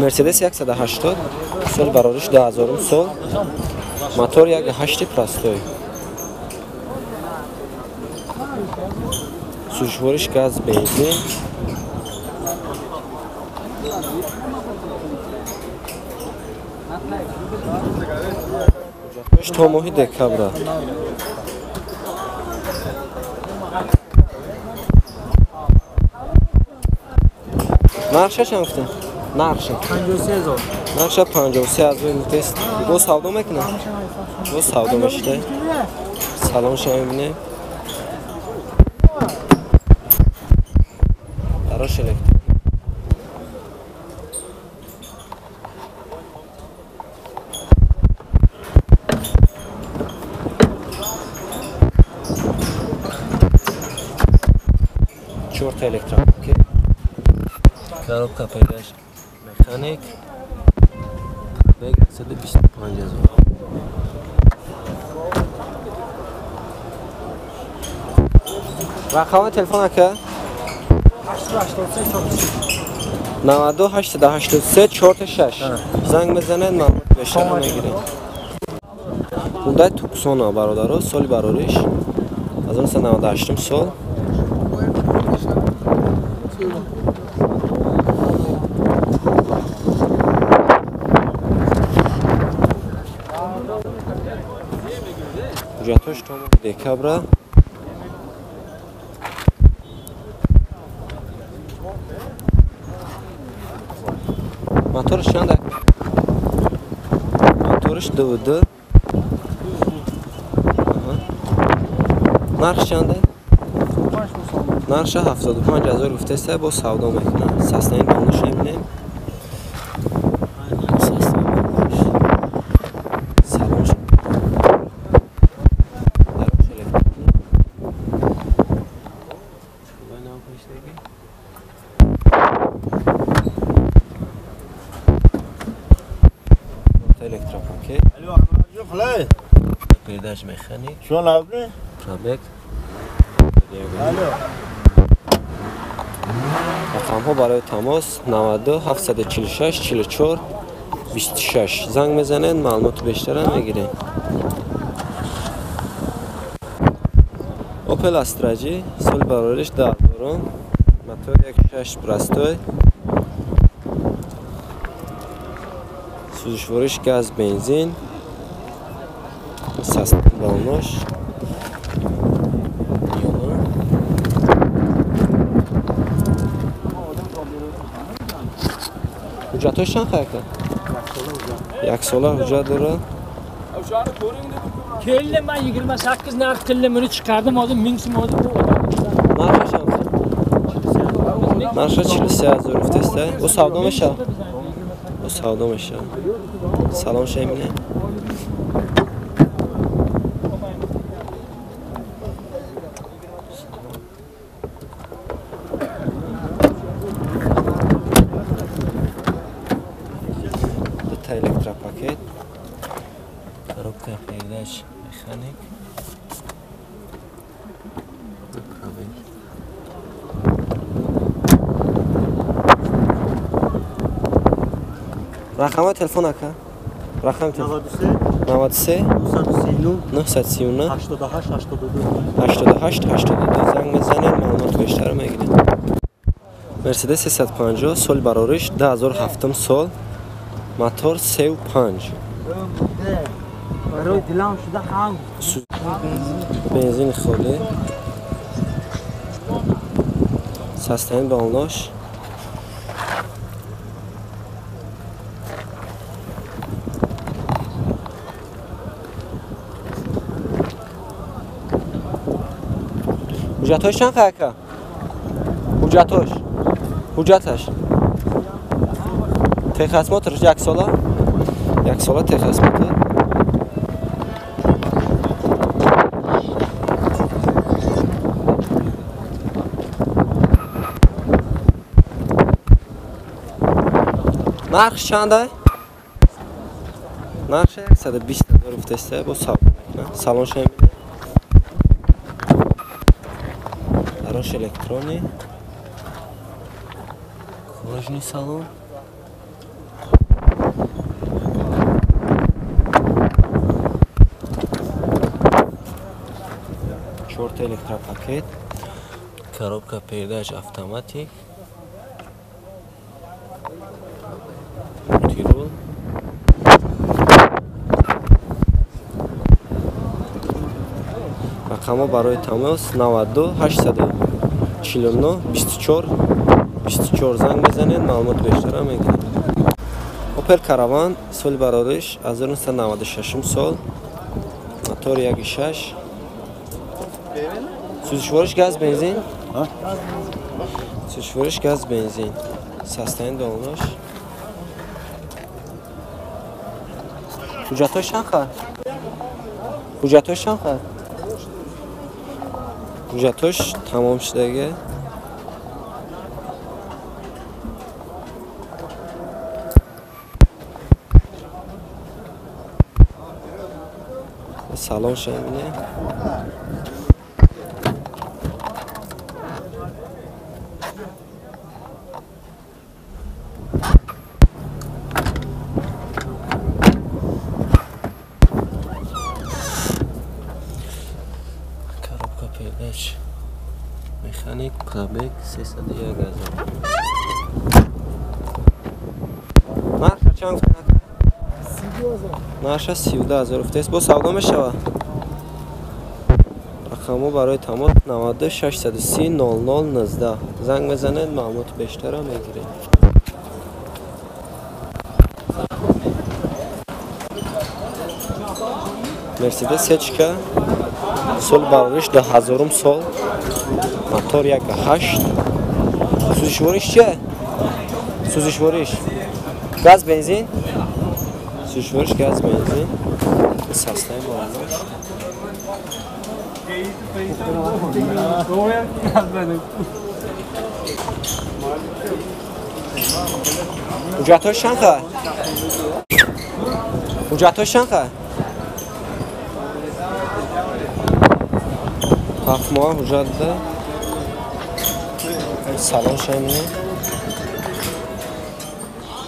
Мерседес 180, соли барориш 2000 сол, мотор 1.8 простой. Сӯзишвориш газ, бензин. То моҳи декабра. Нархша чанд гуфтем? Нархша 53000. Нархша 53000 гуфтест. Бо савдо мекунад? Бо савдо мешуда. Салонша мебинем. Дарош электр. Чорта электропакет. Коробка передач механик. Пробег 125 000. Рақами телефон ака? 883 92 883 46. Занг мезанед, маълумот бештар мегиред. Хундай Туксона бародаро, соли барориш 1998 сол. Ҳуҷҷатҳош то моҳи декабра. Моторш чанд? Моторш 2.2. Нарх чанд? Нархша 75 000 гуфтеста, бо савдо мекунад. Састани балош мебинем. Салонш. Дарош электронӣ. Электропакет. Передач механик. Пробег. Рақамҳо барои тамос 92 746 44 26. Занг мезанед, маълумоти бештара мегиред. Opel Astra G, соли барориш 2000, мотор 1.6 простой. Сӯзишвориш газ, бензин. Састан балонош. Ҳуҷҷатҳош чанд қаяка? Яксола ҳуҷҷат дорад. Keldim man 28 narx qildim, uni chiqardim, hozir 1000 so'm hozir. Нархаш чанд? Нархаш 43 000 гуфтеста. О савдо мешавад? О савдо мешавад. Салом шаймина. Электропакет, коробка передач механик, рақами телефон ака? Рақами телефон 93 939 88 82 88 82. Занг мезанед, маълумот бештар мегиред. Мерседес 350, соли барориш 2007 сол, мотор 3.5. Бензини холӣ. Састани балонош. Ҳуҷҷатҳош чанд қаяка? Ҳуҷҷатҳош? Ҳуҷҷаташ? Техосмотр яксола? Яксола техосмотр. Нархш чанда? Нархш 120 000 гуфтеста, бо савдо мекунад. Салонша мебинед. Дарош электронӣ. Кожный салон. Чорта электропакет, коробка передач автоматик, мультирул. Рақамҳо барои тамос 92 849 24 24 занг мезанед, маълумот бештара мегиред. Opel Caravan соли барориш 1996 сол, мотор 1.6, сӯзишвориш газ бензин, сӯзишвориш газ бензин, састаин долнош. Ҳуҷҷатҳош чанд қад? Ҳуҷҷатҳош чанд қад? Ҳуҷҷатҳош тамом шудаги. Салон шамине. Коробка передач механик, пробег 301 000. Нарха чанд? Нарша 32 000 руфтест. Бо савдо мешавад. Рақамҳо барои тамос 92 630 00 19 занг мезанед, маълумоти бештара мегиред. Мерседес Сечка соли барориш 2000 сол, мотор 1.8, сӯзишвориш чия? Сӯзишвориш газ бензин, сӯзишвориш газ бензин, састаи болош. Ҳуҷҷатҳош чанд қад? Ҳуҷҷатҳош чанд қад? 7 моҳ ҳуҷҷат да. Салон шамине.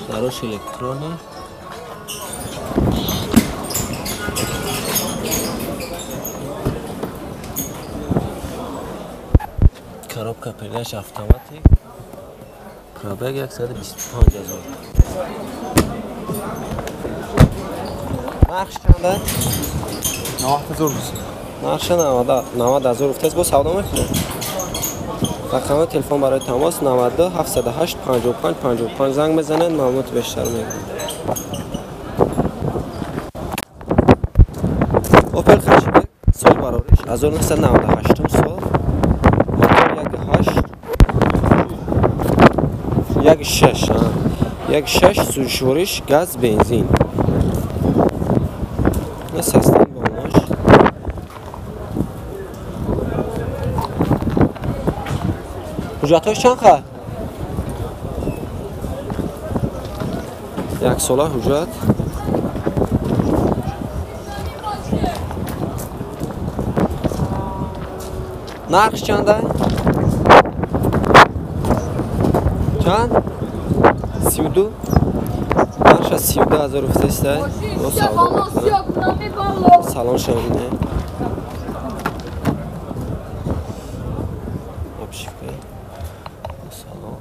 Дарош электронӣ. Коробка передач автоматик, пробег 125 000. Нарх чанд? 90 000. Нархша 90 000 руфтест. Бо савдо мекунед? Рақами телефон барои тамос 92 708 55 55 занг мезанед, маълумоти бештар мегиред. Opel Hatchback сол барориш 1998 сол, мотор 1.8 1.6, 1.6, сӯзишвориш газ бензин. Састаи болош. Ҳуҷҷатҳош чанд қад? Як сола ҳуҷҷат. Нархш чанда? Чанд? 32. Нархша 32 000 руфтеста. Салон шамине. Обшивка. Салон.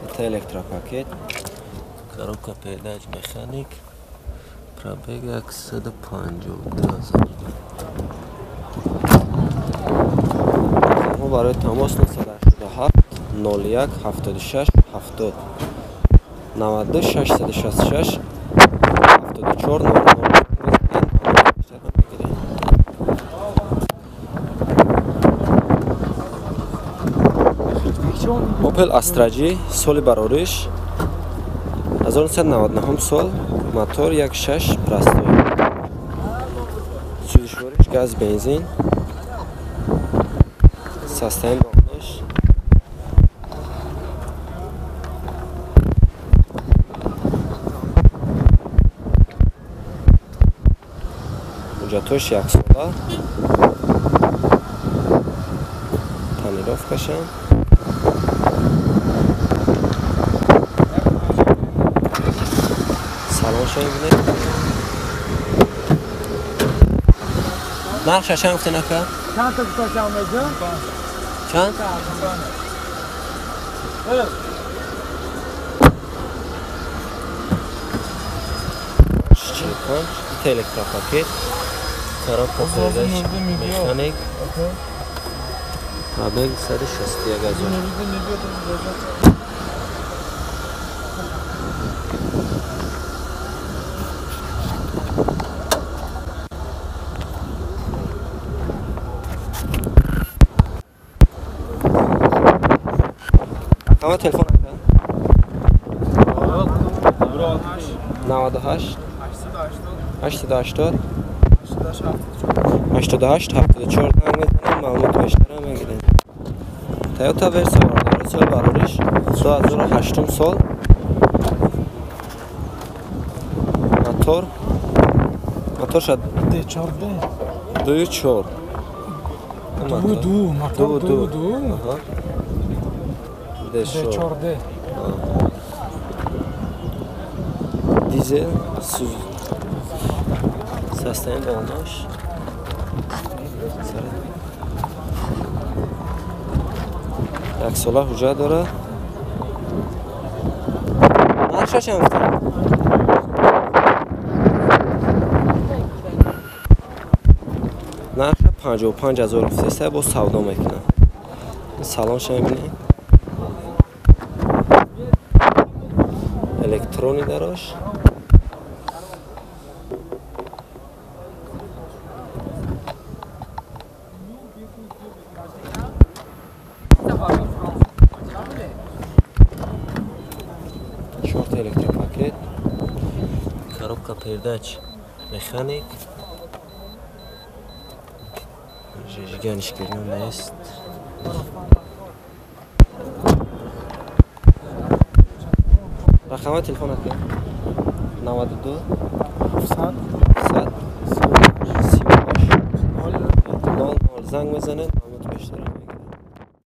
Это электропакет. Коробка передач механик. Пробег 152 000. Барои тамос 987 01 76 70 92 666 74 00. Opel Astra G соли барориш 1999 сол, мотор 1.6 простой, сӯзишвориш газ бензин, састаин болош. Ҳуҷҷатҳош яксола, тонировкашам. Салонша мебинед. Нархша чанд гуфтен ака? Чанд та гуфташам меҷон? Чанд? 45 ита электропакет, коробка передач механик, пробег 161 000. Рақами телефон ака? 98 880 88 74 занг мезанем, маълумоти бештарам мегирем. Toyota Versa бародари, соли барориш 2008 сол. Мотор шад D4D 2.4 2 мотор 2 2 D4D дизел состояние балонаш як сола ҳуҷҷат дорад. Нархша чанд гуфтем? Нарха 55 000 гуфтеста, боз савдо мекунад. Салонша мебинем. Электрони дарош. Чорта электропакет, коробка передач механик, жижиганиш гирён нест. Рақами телефон ака? 92 700 38 00 занг мезанед,